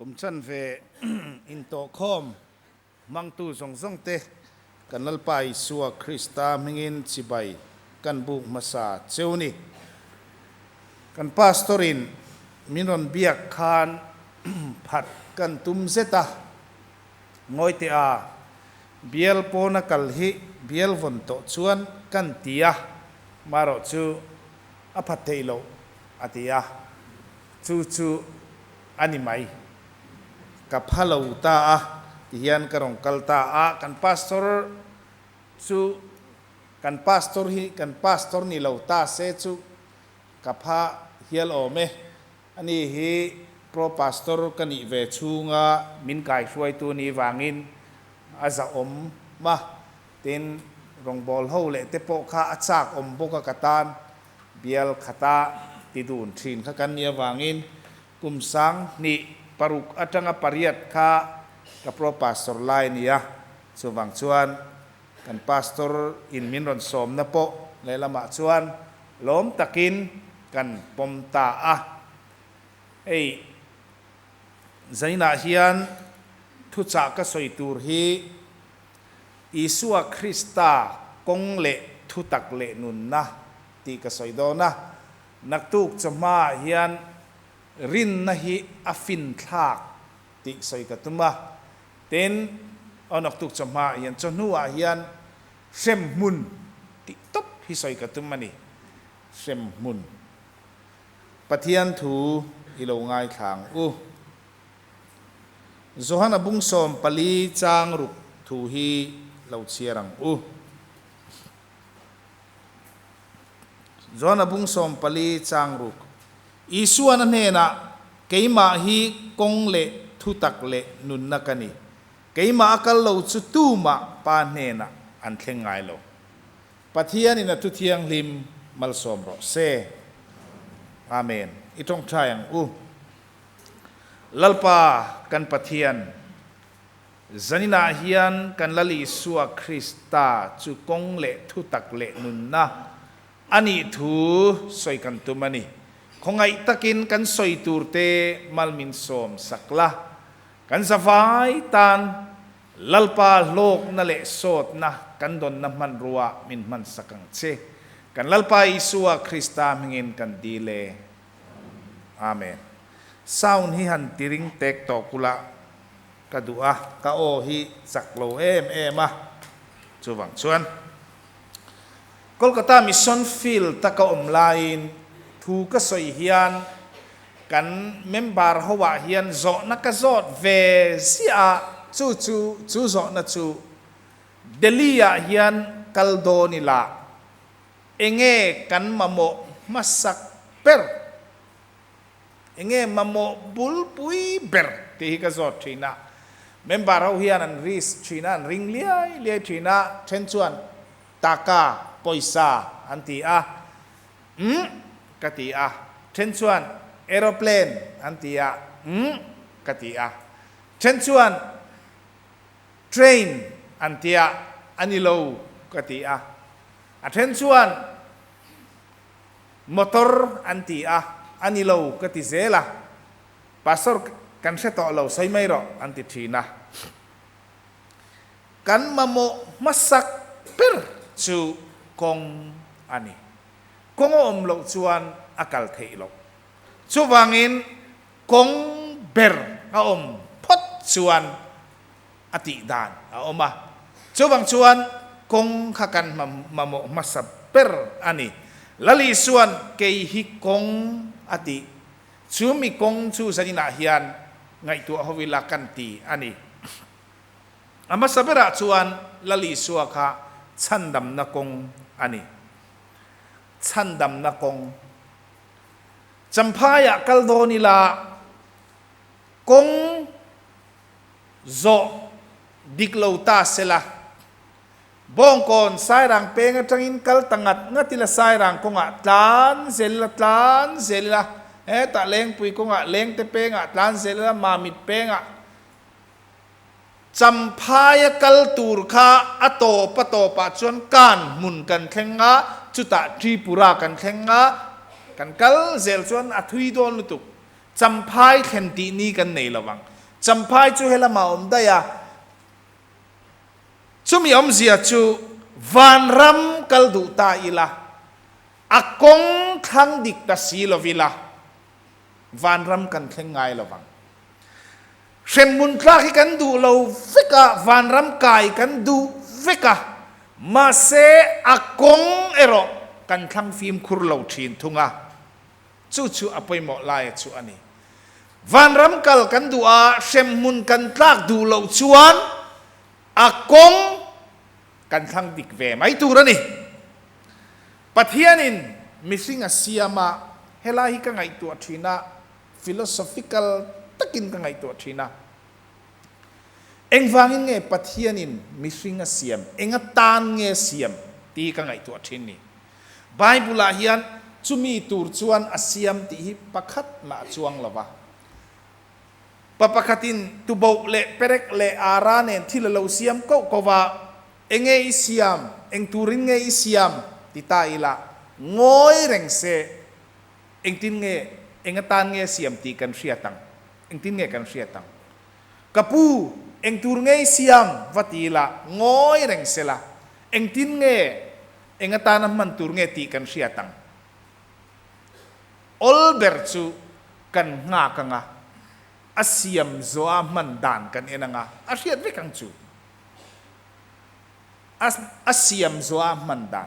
Kum chanve intawhkhawm hmangtu zawng zawng te kan Lalpa Isua Krista hmingin chibai kan buk hmasa cheu ni. Kan pastor in min rawn biak khan phat kan tum zet a, ngawi teh a, bial pawna kal hi bial vawn tawh chuan kan ti a, marawh chu a phat theih loh a ti a, chu chu a ni mai. Ka pha lo ta a, tihian ka rawn kal ta a, kan pastor chu kan pastor hi kan pastor ni lo ta se chu ka pha hial awm e. Ani hi pro pastor ka nih ve chhunga min kaihruaitu ni vangin a zahawm a, tin rawngbâwl ho leh te pawh kha a châk awm bawk a ka tan bial khata ti dun thin kha kan nih avangin kum 2006 atanga 8 kha ka pro pastor lai a ni a, chuvang chuan kan pastor in min rawn sawmna pawh lehlamah chuan lawm takin kan pawm ta a. Hei zainah hian thuchah ka sawi tur hi Isua Krista kawng leh thutak leh nunna tih ka sawi dawn a, naktuk chawhmaah hian rinna hi a finthlak tih sawi ka tum a, tin, aw naktuk chawhmaah hian chawhnuah hian hremhmun tih tawp hi sawi ka tum a ni, hremhmun. Pathian thu i lo ngaithla ang u. Johana bung 14 chang ruk thu hi lo chhiar ang u. Johana bung 14 chang ruk, Isuan a hnenah, Keimah hi kawng leh thutak leh nunna ka ni. Keimah a kal lo chu tumah Pa hnenah an thleng ngai lo. Pathianin a thu thianghlim malsawm rawh se. Amen. I tawngtai ang u. Lalpa kan Pathian, zaninah hian kan Lal Isua Krista chu kawng leh thutak leh nunna a nih thu sawi kan tum a ni. Khawngaih takin kan sawi turte mal min sawm sak la, kan zavai tan Lalpa hlawkna leh sawtna kan dawnna hmanrua min hman sak ang che. Kan Lalpa Isua Krista hmingin kan dil e. Amen. Sound hi han ti ring tek tawh kula ka duh a, ka aw hi chak lo em em a, chuvang chuan Kolkata Mission Field ta ka awm laiin thu ka sawi hian kan member ho ah hian zawhna ka zawt ve ziah a, chu chu chu zawhna chu Delhi ah hian kal dawn ila Enge kan mamawh hmasak ber? Enge mamawh bulpui ber tih hi ka zawt thin a. Member ho hian an risk thin a, an ring liai liai thin a, then chuan taka, pawisa an ti a, umm ka ti a, then chuan aeroplane an ti a, umm ka ti a, then chuan train an ti a, a ni lo ka ti a. A then chuan motor an ti a, a ni lo ka ti zel a, Pastor kan hre tawh lo sawi mai rawh an ti thin a. Kan mamawh hmasak ber chu kawng a ni. Kawng a awm loh chuan a kal theih loh. Chuvangin kawng ber a awm phawt chuan a tih dan a awm a. Chuvang chuan kawng kha kan mamawh hmasa ber a ni. Lal Isuan kei hi kawng a tih. Chu mi kawng chu zaninah hian ngaihtuah ho ila kan ti a ni. A hmasa berah chuan Lal Isua kha chhandamna kawng a ni. Chhandamna kawng. Champhaiah kal dawn ila kawng Zawh dik lo ta sela. Bawngkawn Sairang peng atangin kal ta ngat ngat ila Sairang kawngah tlan zel ila tlan zel ila hetah Lengpui kawngah Lengte pengah tlan zel ila Mamit pengah Champhaia kal tur kha a tawp a tawpah chuan kan hmun kan thleng a, chutah Tripura kan thleng a, kan kal zel chuan a thui dawn lutuk. Champhai thlen tih ni kan nei lo ang. Champhai chu helamah a awm daih a. Chumi awmzia chu vanram kal duh ta ila, a kawng thlang dik ta si lo ila, vanram kan thleng ngai lo vang. Hremhmun tlak hi kan duh lo vek a, vanram kai kan duh vek a, mahse a kawng erawh kan thlang fimkhur lo thin thung a, chu chu a pawimawh laia chu a ni. Vanram kal kan duh a, hremhmun kan tlak duh loh chuan a kawng kan thlang dik ve mai tur a ni. Pathianin mihring a siam a, helai hi ka ngaihtuah thin a, philosophical takin ka ngaihtuah thin a. Engvangin nge Pathianin mihring a siam, enga tan nge siam tih hi ka ngaihtuah thin ni. Bible-ah hian chumi tur chuan a siam tih hi pakhat mah a chuang lo va. Pa pakhatin tuboh leh perek leh ara nen thil a lo siam koh koh va, Enge i siam, eng turin nge i siam ti ta ila ngawi reng se Engtin nge, eng atan nge siam tih kan hriat ang? Engtin nge kan hriat ang? Ka pu, eng tur nge i siam? Va ti ila, ngawi reng se la. Engtin nge, eng atana hman tur nge tih kan hriat ang? Awl ber chu kan nghak ang a, a siam zawha hman dan kan en ang a, a hriat vek ang chu. A siam zuah a hman dan.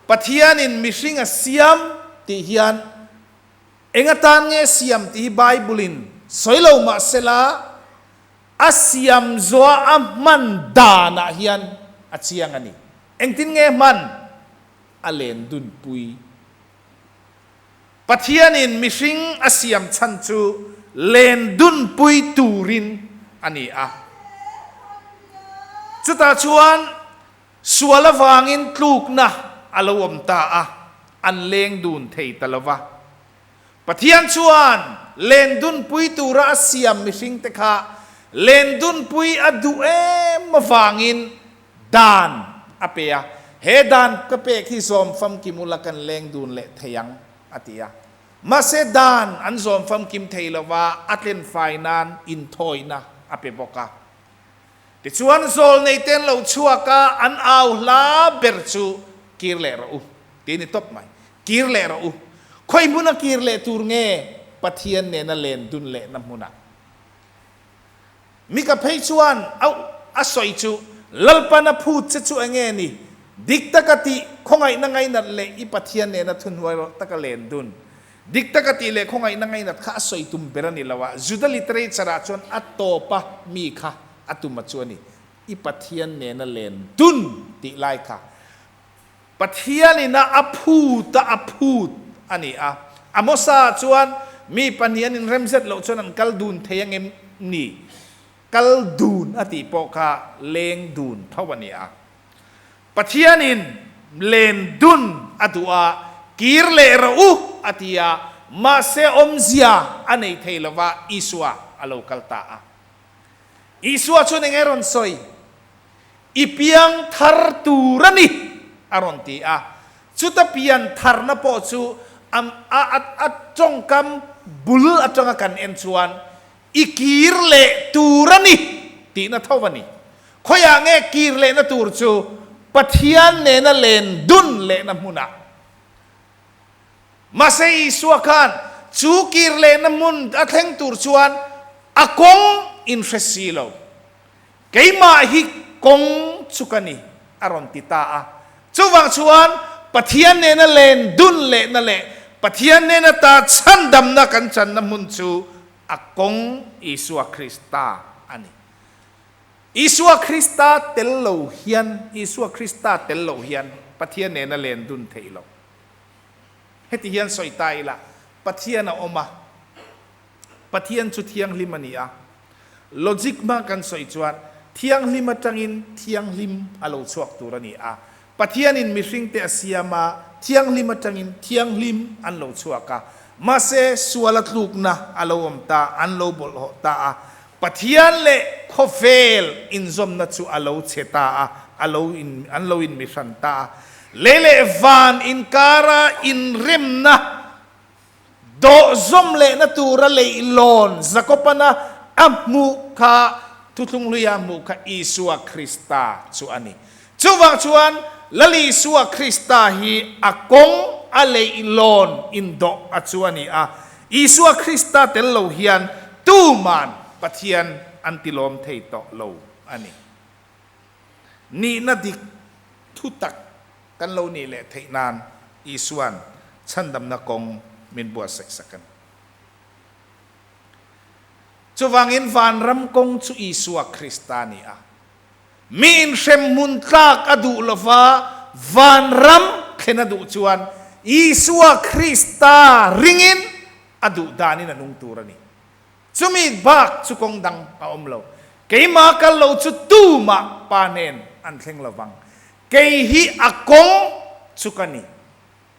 Pathianin mihring a siam tih hian eng atan nge siam tih hi Bible-in sawi lo mah sela, a siam zuah a hman danah hian a chiang a ni. Engtin nge hman? A len dunpui. Pathianin mihring a siam chhan chu len dunpui turin a ni a. Chutah chuan sual avangin tlukna a lo awm ta a, an leng dun thei ta lo va. Pathian chuan len dunpui tura a siam mihringte kha len dunpui a duh em avangin Dan a pe a, He dan ka pek hi zawm famkim ula kan leng dun leh thei ang, a ti a. Mahse dan an zawm famkim thei lova a tlenfai nan inthawina a pe bawk a. Tichuan zawlnei te an lo chhuak a, an au hla ber chu kir leh rawh u, ti a ni tawp mai. Kir leh rawh u. Khawi hmuna kir leh tur nge Pathian nena len dun lehna hmunah? Mika phei chuan auh a sawi chu, Lalpan a phut che chu enge ni? Dik taka tih, khawngaihna ngainat leh i Pathian nena thuhnuai rawh taka len dun. Dik taka tih leh khawngaihna ngainat kha a sawi tum ber a ni lo a, Juda literature ah chuan a tawpa mi kha a tum a chu a ni, I Pathian nena len dun tih lai kha. Pathianin a a phut a a phut a ni a. Amosa chuan mi pahnih an inremzet loh chuan an kal dun thei angem ni? Kal dun a tih pawh kha leng dun tho a ni a. Pathianin len dun a duh a, kir leh rawh u a ti a, mahse awmzia a nei thei lova Isua a lo kal ta a. Isua chuan eng nge rawn sawi? I piang thar tur a ni, a rawn ti a. Chuta pian tharna pawh chu a a a tawngkam bul atanga kan en chuan i kir leh tur a ni tihna tho a ni. Khawiah nge kir lehna tur chu Pathian nena len dun lehna hmunah. Mahse Isua khan chu kir lehna hmun a thleng tur chuan a kawng inhre si lo. Keimah hi kawng chu ka ni, a rawn ti ta a. Chuvang chuan Pathian nena len dun lehna leh Pathian nena ta chhandamna kan channa hmun chu a kawng Isua Krista a ni. Isua Krista tel lo hian, Isua Krista tel lo hian Pathian nena len dun theih lo. Heti hian sawi ta ila, Pathian a awm a, Pathian chu thianghlim a ni a. Logic hma kan sawi chuan thianghlim atangin thianghlim a lo chhuak tur a ni a. Pathianin mihringte a siam a, thianghlim atangin thianghlim an lo chhuak a. Mahse, sual a tlukna a lo awm ta, an lo bawlhhlawh ta a. Pathian leh khawvel inzawmna chu a lo chhe ta a, a lo in, an lo inmihran ta a. Lei leh van inkara inremna. Dawh zawm lehna tura leihlawn Jakobana a hmuh kha Thuthlung Hluia hmuh kha Isua Krista chu a ni. Chuvang chuan Lal Isua Krista hi a kawng a leihlawn indawh a chu a ni a. Isua Krista tel lo hian tuman Pathian an tilawm thei tawh lo a ni. Nihna dik thutak kan lo nih leh theih nan Isua'n chhandamna kawng min buatsaih sak a ni. Chuvangin vanram kawng chu Isua Krista a ni a. Mi inhrem hmun tlak a duh lova vanram thlen a duh chuan Isua Krista ringin a duh danin a nung tur a ni. Chumi bak chu kawng dang a awm lo. Keimah kal lo chu tumah Pa hnen an thleng lovang. Kei hi a kawng chu ka ni,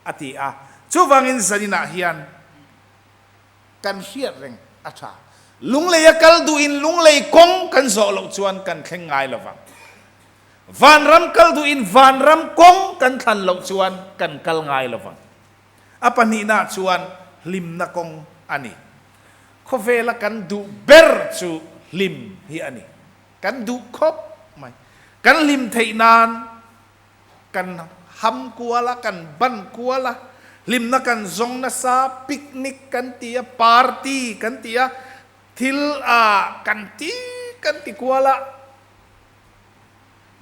a ti a. Chuvangin zaninah hian kan hriat reng a tha. Lunglei a kal duhin lunglei kawng kan zawh loh chuan kan thleng ngai lovang. Vanram kal duhin vanram kawng kan thlan loh chuan kan kal ngai lovang. A pahnihna chuan hlimna kawng a ni. Khawvela kan duh ber chu hlim hi a ni. Kan duh khawp mai. Kan hlim theih nan kan ham kual a, kan ban kual a, hlimna kan zawng nasa, picnic kan ti a, party kan ti a, thil a kan ti kan ti kual a,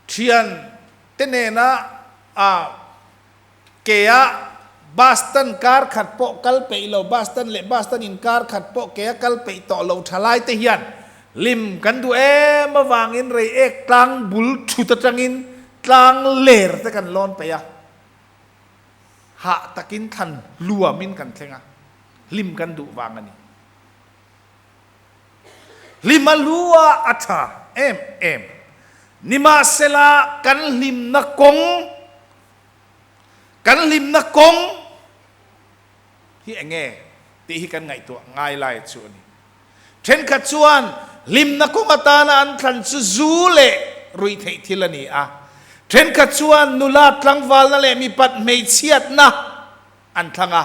thian te nena a Kea bus tan kar khat pawh kal peih lo, bus tan leh bus tan inkar khat pawh kea kal peih tawh lo tha lai te hian lim kan duh em avangin rei ek tlang bul thut atangin tlang ler te kan lawn peih a, hah takin thlan hluamin kan thleng a, hlim kan duh vang a ni. Hlim a lu a a tha em em. Nimahsela kan hlimna kawng Kan hlimna kawng hi eng nge tih hi kan ngaihtuah ngai lai chu a ni. Thenkhat chuan hlimna kawng atana an thlan chu zu leh ruihtheih thil a ni a. Thenkhat chuan nula tlangvalna leh mipat hmeichhiatna an thlang a.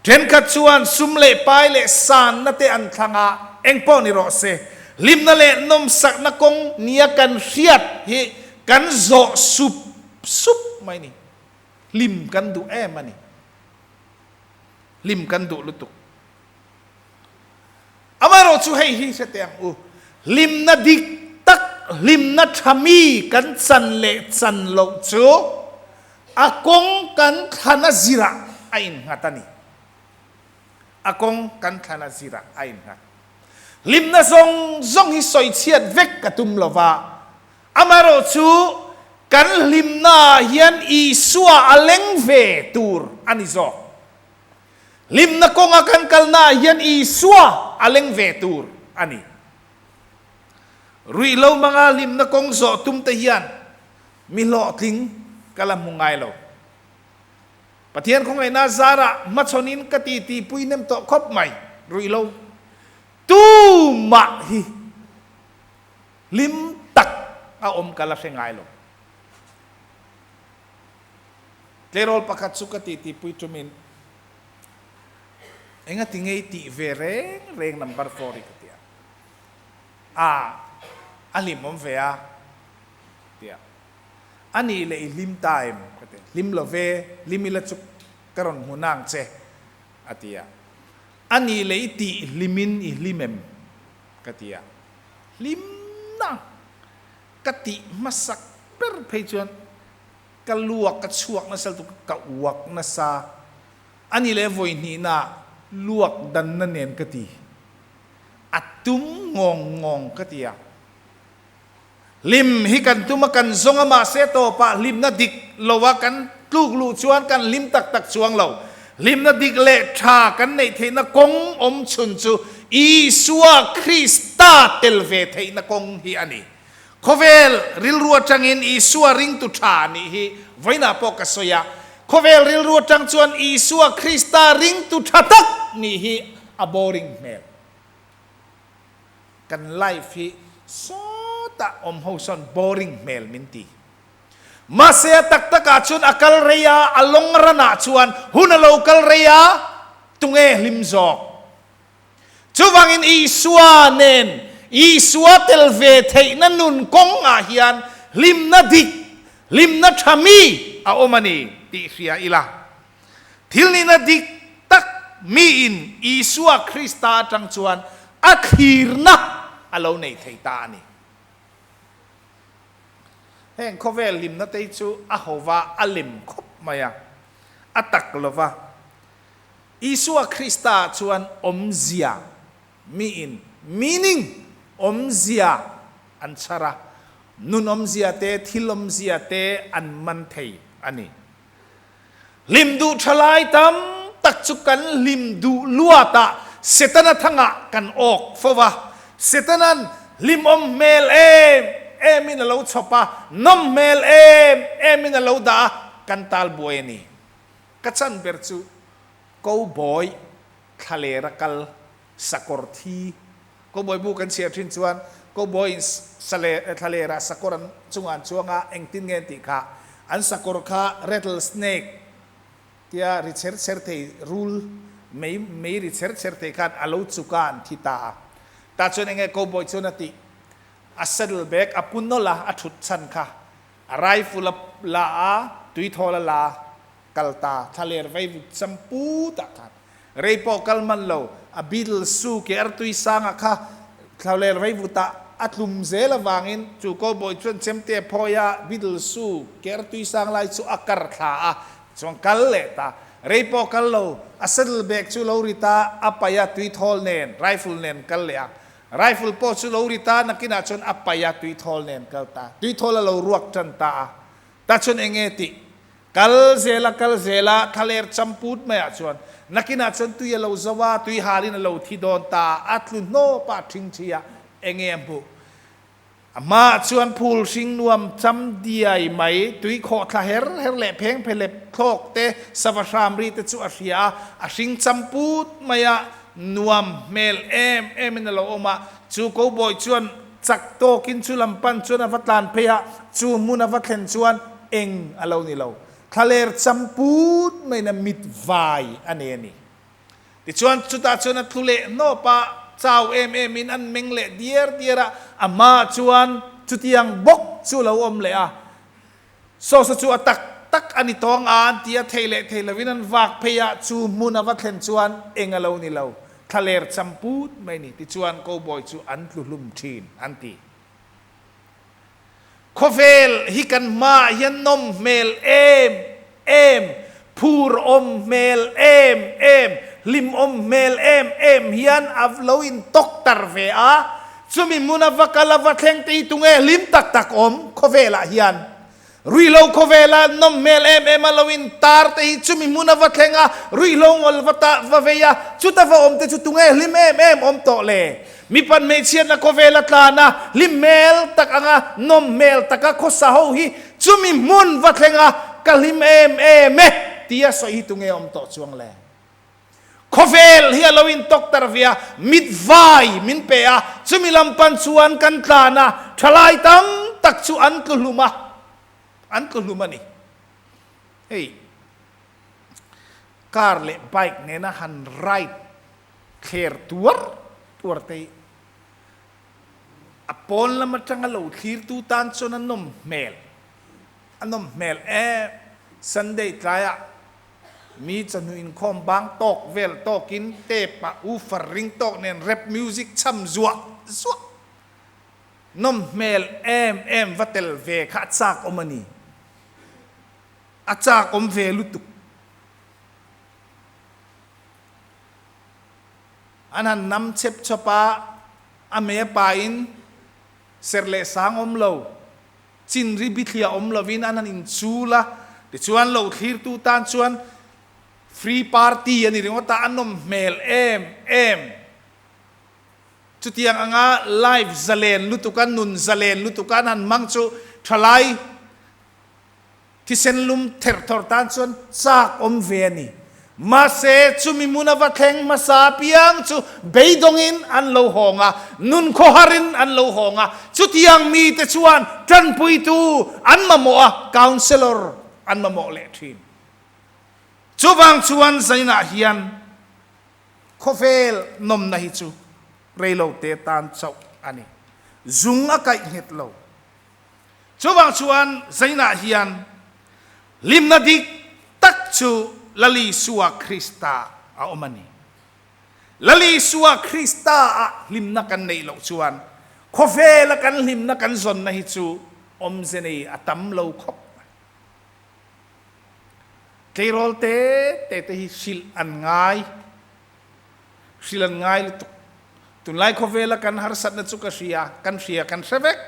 Thenkhat chuan sum leh pai leh sanna te an thlang a. Engpawh ni rawh se, hlimna leh nawmsakna kawng nia kan hriat hi kan zawh sup sup mai ni. Hlim kan duh em a ni. Hlim kan duh lutuk. Amaherawh chu hei hi hre teh ang u, hlimna dik tak, hlimna tha mi kan chan leh chan loh chu a kawng kan thlana zirah a innghat a ni. A kawng kan thlana zirah a innghat. Hlimna zawng zawng hi sawichhiat vek ka tum lova, Amaherawh chu kan hlimnaah hian Isua a leng ve tur a ni zawk. Hlimna kawnga kan kalnaah hian Isua a leng ve tur a ni. Ruihhlo hmanga hlimna kawng zawh tum te hian mi hlawhtling ka la hmu ngai lo. Pathian khawngaihna zarah hmachhawnin ka titi pui nem tawh khawp mai. Ruihhlo tumah hi Hlim tak a awm ka la hre ngai lo. Tleirawl pakhat chu ka titi pui tumin, Enga ti ngei tih ve reng reng number four i ka ti a. A, a hlim awm ve a, ti a. A nih leh i hlim ta em? ka ti a. Hlim lo ve, hlim ila chu ka rawn hmu nang che, a ti a. A nih leh i tih hlimin i hlim em? ka ti a. Hlimna ka tih hmasak ber phei chuan ka luak ka chhuak nasa lutuk ka uak nasa a ni leh vawi hnihna luak danna nen ka ti a tum ngawng ngawng ka ti a. Hlim hi kan tum a kan zawng a mahse tawpah hlimna dik lo a kan tluk luh chuan kan hlim tak tak chuang lo. Hlimna dik leh tha kan neih theihna kawng awm chhun chu Isua Krista tel ve theihna kawng hi a ni. Khawvel rilru atangin Isua ringtu tha nih hi vawiinah pawh ka sawi a, khawvel rilru atang chuan Isua Krista ringtu tha tak nih hi a boring hmel. Kan life hi sawtah awm ho sawn boring hmel min ti. Mahse a tak takah chuan a kal rei a, a long run ah chuan hun a lo kal rei a, Tunge hlim zawk? Chuvangin Isua nen Isua tel ve theihna nun kawngah hian hlimna dik, hlimna tha mi a awm a ni tih hria ila. Thil nihna dik tak miin Isua Krista atang chuan a thlirna a lo nei thei ta a ni. Heng khawvel hlimna te hi chu a hova a lem khawp mai a, a tak lova. Isua Krista chuan awmzia, miin meaning, awmzia an chhar a, nun awmzia te, thil awmzia te an man thei a ni. Hlim duh tha lai tam tak chu kan hlim duh luatah Setana thangah kan awk fo va. Setana'n hlimawm hmel em emin a lo chhawp a, nawm hmel em emin a lo dah a, kan tal buai a ni. Ka chan ber chu Cowboy thlalera kal sakawr thi. Cowboy bu kan chhiar thin chuan Cowboy in thlalera sakawr an chungah an chuang a, engtin nge an tih kha? An sakawr kha rattle snake tia ri chher chher thei rul mei mei ri chher chher thei khan a lo chuk a, an thi ta a. Tah chuan enge Cowboy chuan a tih? A saddle bag a pu nawlh a, a thut chhan kha a rifle a la a, tuithawl a la a. Kal ta, thlaler vei vut cham put ah khan rei pawh kal man lo, a Beatles su ke artui sang ah kha thlaler vei vut ah a tlum zel avangin chu cowboy chuan chemte a phawi a, Beatles su ke artui sang lai chu a kar thla a, chuan kal leh ta, rei pawh kal lo, a saddle bag chu lo rit a, a paih a tuithawl nen, rifle nen kal leh a, rifle pawh chu lo rit a, nakinah chuan a paih a tuithawl nen kal ta, tuithawl a lo ruak tan ta a, ta chuan eng nge tih? Kal zela kal zela thlaler champut maiah chuan nakinah chuan tui a lo zo a, tui halin a lo thi dawn ta a, a tlu hnawp a, a thing thi a, enge a hmuh? A hmaah chuan phul hring nuam cham diai mai, tui khawh thla her her leh pheng phelep thlawk te, sava hram ri te chu a hria a, a hring champut maia nuam hmel em em in a lo awm a, chu cowboy chuan Chak tawkin chu lam pan chuan a va tlan phei a, chu hmun a va thlen chuan eng a lo ni lo. Thlaler cham put maiin a mit vai a nei a ni. Tichuan chutah chuan a tlu leh hnawp a, chau em emin an meng leh diar diar a, a hmaah chuan chutiang bawk chu a lo awm leh a. Sawsa chu a tak tak a ni tawng a, an ti a, thei leh thei lovin an vak phei a, chu hmun a va thlen chuan eng a lo ni lo, thlaler cham put mai ni, tichuan cowboy chu an tlu hlum thin, an ti. Khawvel hi kan hmaah hian nawm hmel em em, phur awm hmel em em, hlim awm hmel em em hian a lo intawk tar ve a, Chumi hmuna va kal a va thleng te hi tunge hlim tak tak awm khawvelah hian? Ruihhlo khawvela nawm hmel em em a lo in tar te hi chumi hmuna va thleng a, ruihhlo ngawl va ta va vei a, chuta va awm te chu tunge hlim em em awm tawh le? Mipan hmeichhiatna khawvela tlan a, hlim hmel tak anga nawm hmel taka khawsa ho hi chumi hmun va thleng a, ka hlim em em e tia sawi hi tunge awm tawh chuang le? Khawvel hi a lo intawk tar ve a, mit vai min pe a, chumi lam pan chuan kan tlan a, thalai tam tak chu an tlu hlum a, an tlu hlum a ni. Hei car leh bike nena han ride thler tuar tuar te hi a pawn lam atanga lo thlirtu tan chuan a nawm hmel, a nawm hmel em. Sunday tlaiah Mi chawhnu inkhawm bang tawk vel tawkin tape ah woofer ring tawk nen rap music chham zuah zuah nawm hmel em em va tel ve kha a chak awm a ni. A chak awm ve lutuk. An han nam chep chawp a, a mei a pain serh leh sang awm lo. Chinri bithliah awm lovin an han inchul a, tichuan lo thlirtu tan chuan free party a ni ringawt a, a nawm hmel em em. Chutiang anga life zalen lutuk a, nun zalen lutuk a an han hmang chu thalai Thisen lum therh thawr tan chuan chak awm ve a ni. Mahse, chumi hmun a va thleng hmasa apiang chu beidawngin an lo hawng a, nun khawharin an lo hawng a. Chutiang mite chuan tanpuitu an mamawh a, counsellor an mamawh leh thin. Chuvang chuan zainah hian. Khawvel nawmna hi chu reilote tan chauh a ni. Zung a kaih nghet lo. Chuvang chuan zainah hian hlimna dik tak chu Lal Isua Krista a awm a ni. Lal Isua Krista ah hlimna kan neih loh chuan khawvela kan hlimna kan zawnna hi chu awmze nei a tam lo khawp mai. Tleirawl te te te hi hrilh an ngai, hrilh an ngai lutuk. Tunlai khawvela kan harsatna chu ka hria, kan hria, kan hre vek.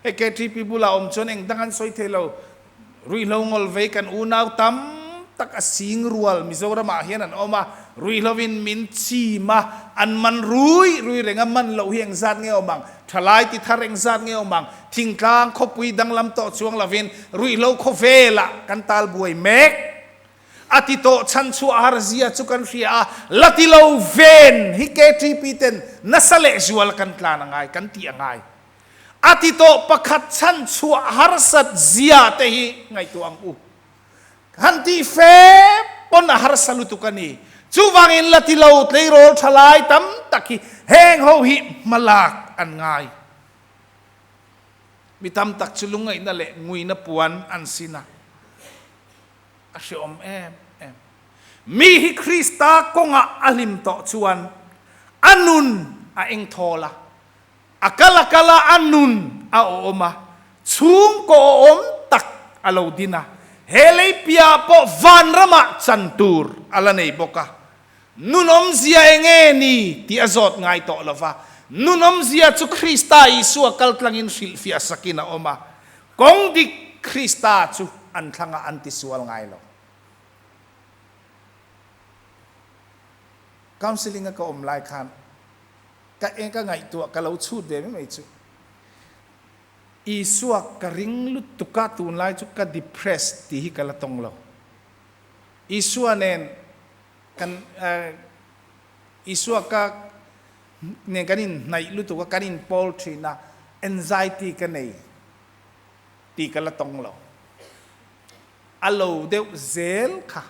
Hei KTP bulah awm chuan eng dang an sawi thei lo. Ruihhlo ngawl vei kan unau tam tak a sing rual Mizoramah hian an awm a, ruihhlovin min chim a, an man rui rui reng a, man loh hi engzat nge awm ang, thalai ti thar engzat nge awm ang, thingtlang khawpui danglam tawh chuang lovin ruihhlo khawvelah kan tal buai mek. A ti tawh chhan chhuah har zia chu kan hria a, la ti lo ven hi KTP ten nasa leh zual kan tlan a ngai, kan tih a ngai. A ti tawh pakhat chhan chhuah harsat zia te hi ngaihtuah ang u. Han tih fe pawn a harsa lutuk a ni. Chuvangin la ti lo tleirawl tha lai tam tak hi heng ho hi hmalak an ngai. Mi tam tak chu lungngaihna leh nguina puan an sin a, a hreawm em em. Mi hi Krista kawngah a hlim tawh chuan a nun a engthawl a, A kal a kal a, a nun a awm a, chhungkaw awm tak a lo din a, he lei piahah pawh vanramah chan tur a la nei bawk a. Nun awmzia eng nge ni tih a zawt ngai tawh lo va, nun awmzia chu Krista Isua kaltlangin hrilhfiah sakin a awm a, kawng dik Krista chu an thlangah an tisual ngai lo. Counselling a ka awm lai khan Ka eng ka ngaihtuah ka lo chhut ve mai mai chu. Isua ka ring lutuk a tunlai chu ka depressed tih hi ka la tawng lo. Isua nen kan Isua ka nen kan inhnaih lutuk a kan inpawl thin a anxiety ka nei tih ka la tawng lo. A lo deuh zel kha.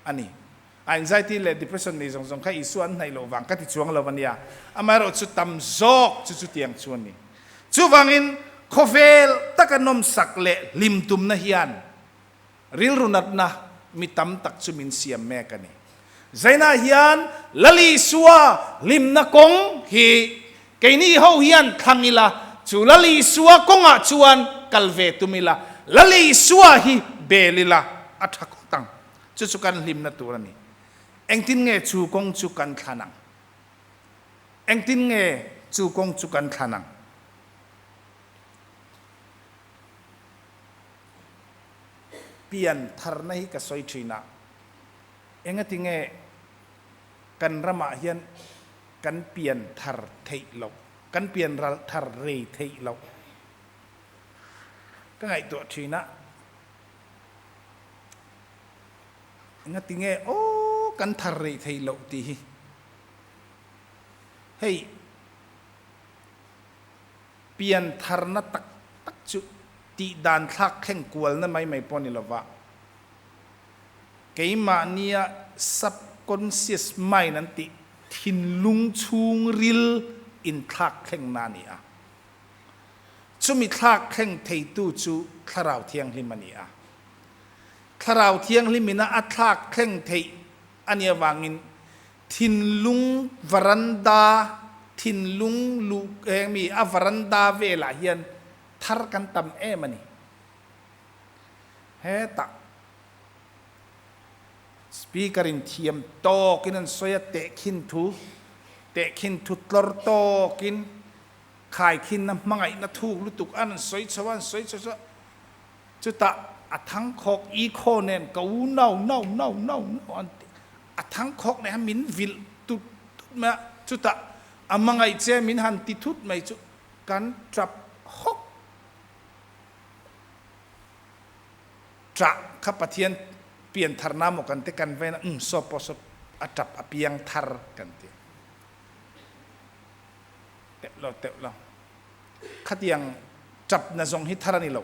a ni. Anxiety leh depression nei zawng zawng kha Isua an hnaih loh vang ka ti chuang lo a nia. Amaherawh chu tam zawk chu chutiang chu a ni. Chuvangin khawvel taka nawmsak leh hlim tumna hian rilru natna mi tam tak chu min siam mek a ni. Zainah hian Lal Isua hlimna kawng hi keini ho hian thlang ila, chu Lal Isua kawngah chuan kal ve tum ila, Lal Isua hi bel ila a tha khawt ang. Chu chu kan hlimna tur a ni. Engtin nge chu kawng chu kan thlan ang? Engtin nge chu kawng chu kan thlan ang? Pian tharna hi ka sawi thin a, engati nge kan ramah hian kan pian thar theih loh, kan pian ral thar rei theih loh ka ngaihtuah thin a, engati nge aw kan thar rei theih loh tih hi hei pian tharna tak tak chu tih dan thlak thleng kualna mai mai pawh a ni lova. Keimahnia subconscious mind an tih thinlung chhungril inthlak thlengna a ni a. Chumi thlak thleng theitu chu Thlarau Thianghlim a ni a. Thlarau Thianghlimina a thlak thleng theih a nih avangin thinlung varanda, thinlung luh eng mi a varanda velah hian thar kan tam em a ni. Hetah Speaker in thiam tawkin an sawi a, tehkhin thu, tehkhin thu tlawr tawkin khaikhinna hmangaihna thuk lutuk an sawi chho a, an sawi chho a, chutah a thangkhawk i khaw nen ka u nau nau nau nau nau an ti, a thangkhawk nen khan min vilh tut tut mai a, chutah a hmangaih che min han ti thut mai chu kan tap hawk. Ṭah kha Pathian pian tharna maw kan ti kan vein a, umm saw pawh saw a ṭap a piang thar kan ti. Teuh lo, teuh lo. Khatiang ṭapna zawng hi thar a ni lo.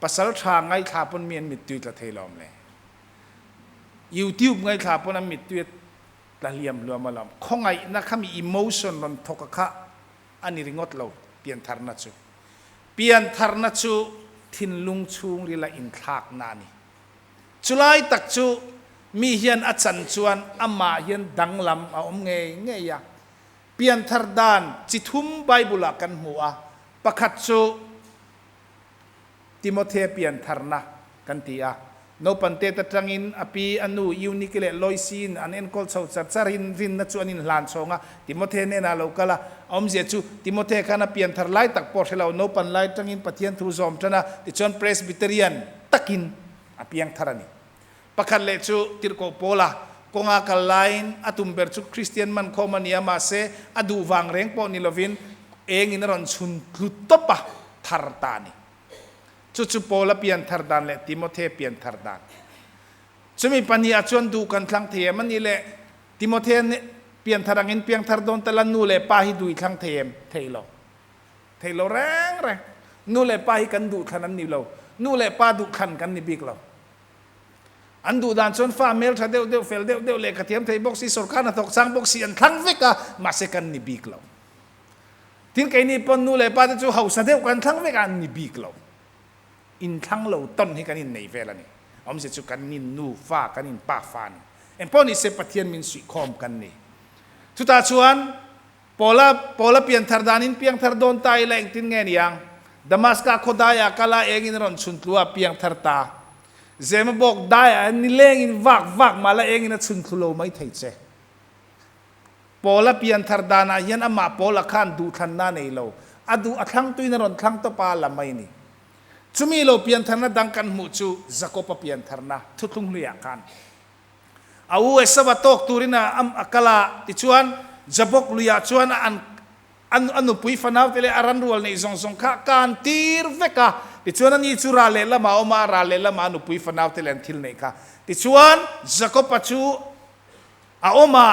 Pasal ṭha ngaithla pawn mi an mittui tla thei lo awm le. YouTube ngaithla pawn an mittui a. Tla hliam hluam a lam. Khawngaihna kha mi emotion rawn thawk a kha a ni ringawt lo piantharna chu. Piantharna chu thinlung chhungrila inthlakna a ni. Chulai tak chu mi hian a chan chuan amah hian danglam a awm ngei ngei a. Pianthar dan chi thum Bible-ah kan hmu a, pakhat chu Timothea piantharna kan ti a. Naupan tet atangin a pi, a nu, Eunike leh Loisi-in an enkawl chho char charin rinna chu an inhlan chhawng a. Timothea hnenah a lo kal a, a awmzia chu Timothea khan a pianthar lai tak pawh hre lo, naupan lai atangin Pathian thu zawm tan a, tichuan Presbyterian takin a piangthar a ni. Pakhat leh chu Tirhkoh Paula kawnga kal laiin a tum ber chu Kristian man khawm a ni a, mahse a duh vang reng pawh ni lovin engin a rawn chhun tlu tawp a, thar ta a ni. Chu chu Paula pian thar dan leh Timothea pian thar dan. Chumi pahnih ah chuan duh kan thlang thei em a nih le? Timothea pian thar angin piang thar dawn ta la nu leh pa hi duh i thlang thei em? Thei lo. Thei lo reng reng. Nu leh pa hi kan duh thlan an ni lo. Nu leh pa duh thlan kan ni bik lo. An duh dan chuan fa hmel tha deuh deuh, fel deuh deuh leh ka thiam thei bawk si, sawrkar hnathawk chang bawk si an thlang vek a, mahse kan ni bik lo. Tin keini pawn nu leh pa te chu hausa deuh kan thlang vek a, an ni bik lo. Inthlang lo tawn hi kan innei vel a ni. Awmzia chu kan in nu fa, kan in pa fa a ni. Engpawh ni se Pathian min suihkhawm kan ni. Chutah chuan Paula, Paula pianthar danin piangthar dawn ta ila engtin nge niang? Damaska khaw daiah kal a engin a rawn chhun tlu a piangthar ta. Zema bawk daiah nilengin vak vak mah la engin a chhun thlu lo mai thei che. Paula pianthar danah hian amah Paula khan duhthlanna a nei lo. A duh a thlangtuin a rawn thlang tawp a la mai ni. Chumi lo piantharna dang kan hmuh chu Jakob-a piantharna thuthlung hluiah khan. A u Esau-a tawk turin a kal a, tichuan Jabok luiah chuan a an a nupui fanaute leh a ranrual neih zawng zawng kha kan tir vek a, tichuan ani chu ral leh lamah a awm a, a ral leh lamah a nupui fanaute leh an thil neih kha. Tichuan Jakob-a chu a awm a,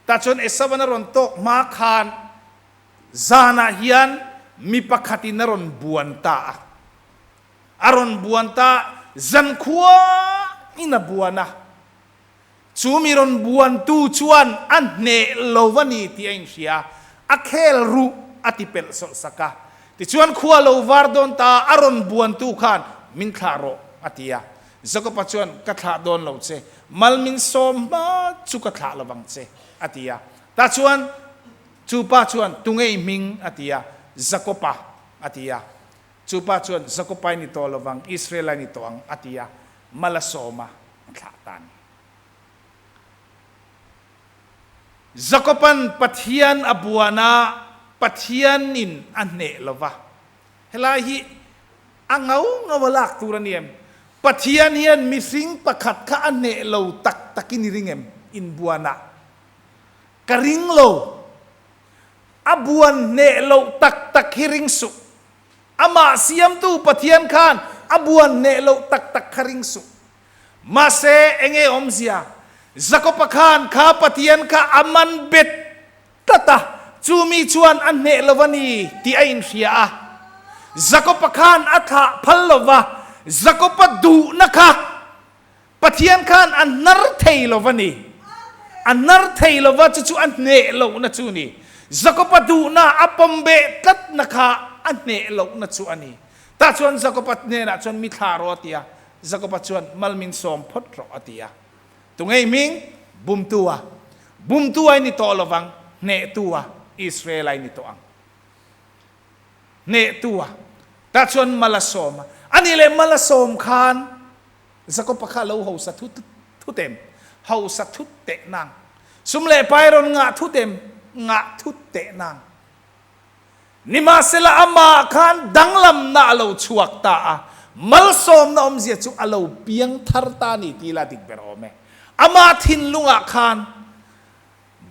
tah chuan Esau-an a rawn tawk hma khan zanah hian mi pakhatin a rawn buan ta a. A rawn buan ta, zankhua in a buan a. Chu mi rawn buantu chuan a hneh lo a ni tih a inhria, a khel ruh a ti pelh sawlh sak a. Tichuan khua lo var dawn ta, a rawn buantu khan min thlah rawh a ti a. Jakob-a chuan ka thlah dawn lo che, mal min sawm hma chu ka thlah lovang che a ti a. Tah chuan chu pa chuan tunge i hming a ti a, Jakob-a a ti a. Chu pa chuan, Jakopai ni tawh lovang, Israelai ni tawh ang, a ti a, mal a sawm a, a thlah ta a ni. Jakoban Pathian a buan a, Pathianin a hneh lo va. Helai hi a ngau ngau a lak tur a ni em? Pathian hian mihring pakhat kha a hneh lo tak takin i ring em? Inbuanah ka ring lo. A buan hneh loh tak tak hi ring suh. Amah siamtu Pathian khan a buan hneh loh tak tak kha ring suh. Mahse, enge awmzia? Jakob-a khan kha Pathian kha a man bet tlat a, chu mi chuan a hneh lo a ni tih a inhria a. Jakob-a khan a thlah phal lo va, Jakob-a duhna kha Pathian khan a hnar thei lo va ni. A hnar thei lo va, chu chu a hneh lohna chu a ni. Jakob-a duhna a pawm beh tlatna kha a hneh lohna chu a ni. Tah chuan Jakob-a hnenah chuan mi thlah rawh a ti a. Jakob-a chuan mal min sawm phawt rawh a ti a. Tunge i hming? Bumtu-a. Bumtu-a i ni tawh lo vang, hnehtu-a Israel-a i ni tawh ang. Hnehtu-a. Tah chuan mal a sawm a. A nih leh mal a sawm khan Jakob-a kha lo hausa thut thut em? Hausa thut teh nang. Sum leh pai rawn ngah thut em? Ngah thut teh nang. Nimahsela amah khan danglamna a lo chhuak ta a, malsawmna awmzia chu a lo piang thar ta a ni tih la dik ber awm e. Amah thinlungah khan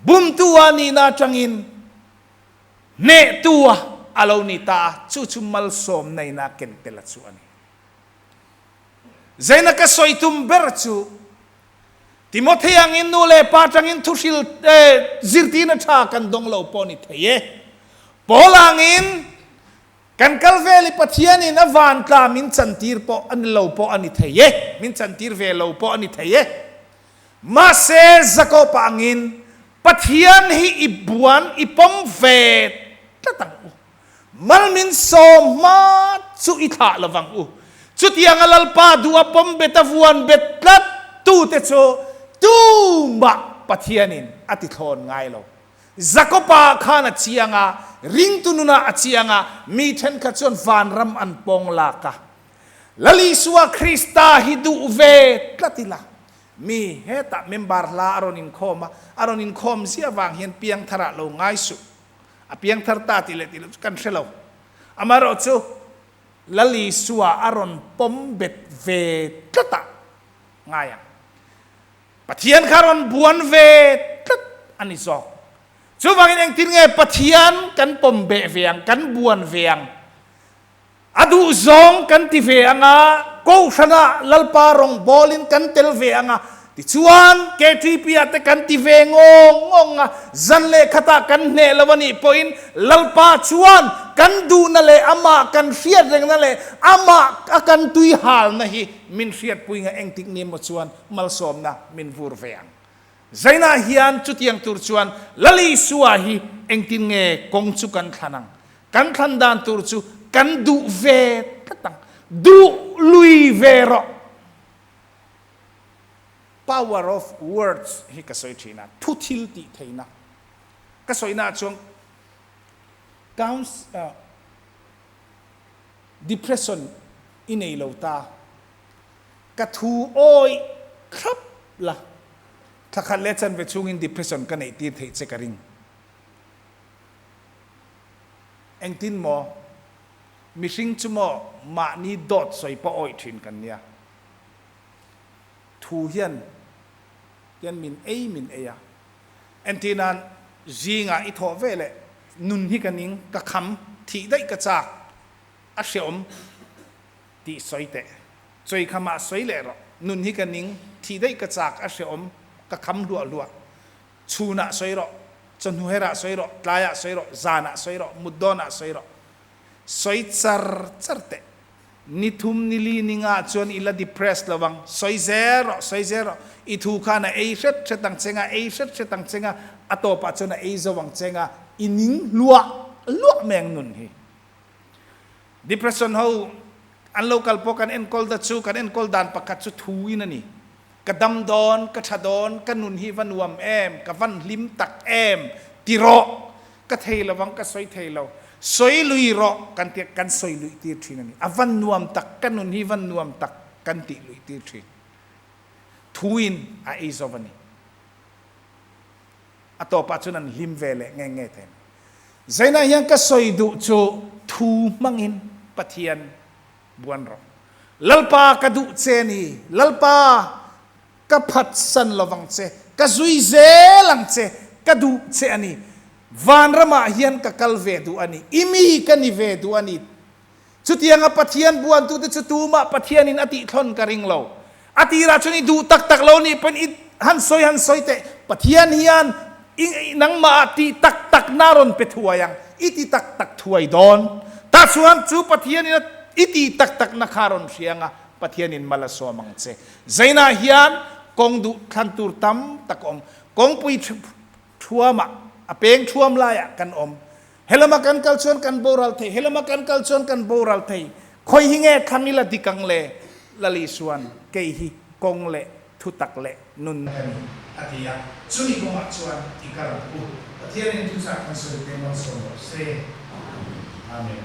bumtu a nihna atangin hnehtu a lo ni ta a, chu chu malsawmna in a ken tel a chu a ni. Zeina ka sawi tum ber chu Timothea angin nu leh pa tangin thuhril zirtirna tha kan dawng lo pawh ni thei e. Paul angin kan kal vel i Pathianin a vantla min chantir pawh a ni lo pawh a ni thei e, min chantir ve lo pawh a ni thei e. Mahse Jakob-a angin Pathian hi i buan i pawm ve tlat ang u. Mal min sawm hma chu i thlah lo vang u. Chutianga Lalpa duh a pawm bet a vuan bet tlat tute chu tumah Pathianin a ti thlawn ngai lo. Jakob-a khan a chiang a, ringtu nunah a chiang a, mi thenkhat chuan vanram an pawng lak a. Lal Isua Krista hi duh ve tlat ila, mi hetah member hla a rawn inkhawm a, a rawn inkhawm ziah vang hian piangtharah lo ngai suh. A piangthar ta tih leh tih loh chu kan hre lo. Amaherawhchu, Lal Isua a rawn pawm bet ve tlatah ngai ang. Pathian kha rawn buan ve tlat a ni zawk. Chuvangin engtin nge Pathian kan pawm beh ve ang, kan buan ve ang? A duhzawng kan ti ve ang a, Kohhranah Lalpa rawngbawlin kan tel ve ang a, tichuan KTP-ah te kan ti ve ngawng ngawng a, zan leh khatah kan hneh lo a nih pawhin Lalpa chuan kan duhna leh amah kan hriat rengna leh amah a kan tui halna hi min hriatpui nga engtik ni emaw chuan malsawmna min vur ve ang. Zainah hian chutiang tur chuan Lal Isua hi engtin nge kawng chu kan thlan ang? Kan thlan dan tur chu kan duh ve tlat ang. Duh lui ve rawh. Power of words hi ka sawi thin a, thu thil tih theihna. Ka sawina ah chuan counts depression i nei lo ta. Ka thu awih thlap la, thla khat leh chanve chhungin depression ka neih tir theih che ka ring. Engtin maw? Mihring chu maw mahni dawt sawi pawh awih thin kan nia. Thu hian hian min ei min ei a. Entir nan zingah i thawh ve leh nun hi ka ning, ka kham, thih daih ka chak, a hreawm. Tih sawi teh. Chawi kha mah sawi leh rawh. Nun hi ka ning, thih daih ka chak a hreawm, ka kham hluah hluah. Chhunah sawi rawh, chawhnu herah sawi rawh, tlaiah sawi rawh, zanah sawi rawh, mut dawnah sawi rawh. Sawi char char teh. Ni thum, ni li, ni nga chuan i la depressed lo ang. Sawi zel rawh, sawi zel rawh. I thu khan a ei hret hret ang che nga, ei hret hret ang che nga, a tawpah chuan a ei zo ang che nga, i ning hluah hluah mai ang nun hi. Depression ho an lo kal pawh kan enkawl da chu kan enkawl dan pakhat chu thu in a ni. Ka dam dawn, ka tha dawn, ka nun hi va nuam em, ka van hlim tak em ti rawh. Ka thei lo ang, ka sawi thei lo. Sawi lui rawh kan ti a, kan sawi luih tir thin a ni. A van nuam tak, ka nun hi van nuam tak kan tih luih tir thin. Thu in a ei zo a ni. A tawpah chuan an hlim ve leh nge nge thei. Zainah hian ka sawi duh chu thu hmangin Pathian buan rawh. Lalpa ka duh che ni, Lalpa ka phatsan lovang che, ka zui zel ang che, ka duh che a ni. Vanramah hian ka kal ve duh a ni, i mi ka ni ve duh a ni. Chutianga Pathian buantute chu tumah Pathianin a tihthlawn ka ring lo. A tirah chuan i duh tak tak lo nih pawhin i han sawi han sawi teh. Pathian hian i nangmah tih tak takna a rawn pe thuai ang. I ti tak tak thuai dawn. Tah chuan chu Pathianin a i tih tak takna kha a rawn hria ang a, Pathianin mal a sawm ang che. Zainah hian kawng duh thlan tur tam tak a awm. Kawngpui thuamah, a peng thuam laiah kan awm. Helama kan kal chuan kan boral thei, helama kan kal chuan kan boral thei. Khawi hi nge thlang ila dik ang le? Lal Isuan, Kei hi kawng leh thutak leh nun ka ni, a ti a. Chumi kawngah chuan i kal ang u. Pathianin thuchah kan sawi te malsawm rawh se. Amen.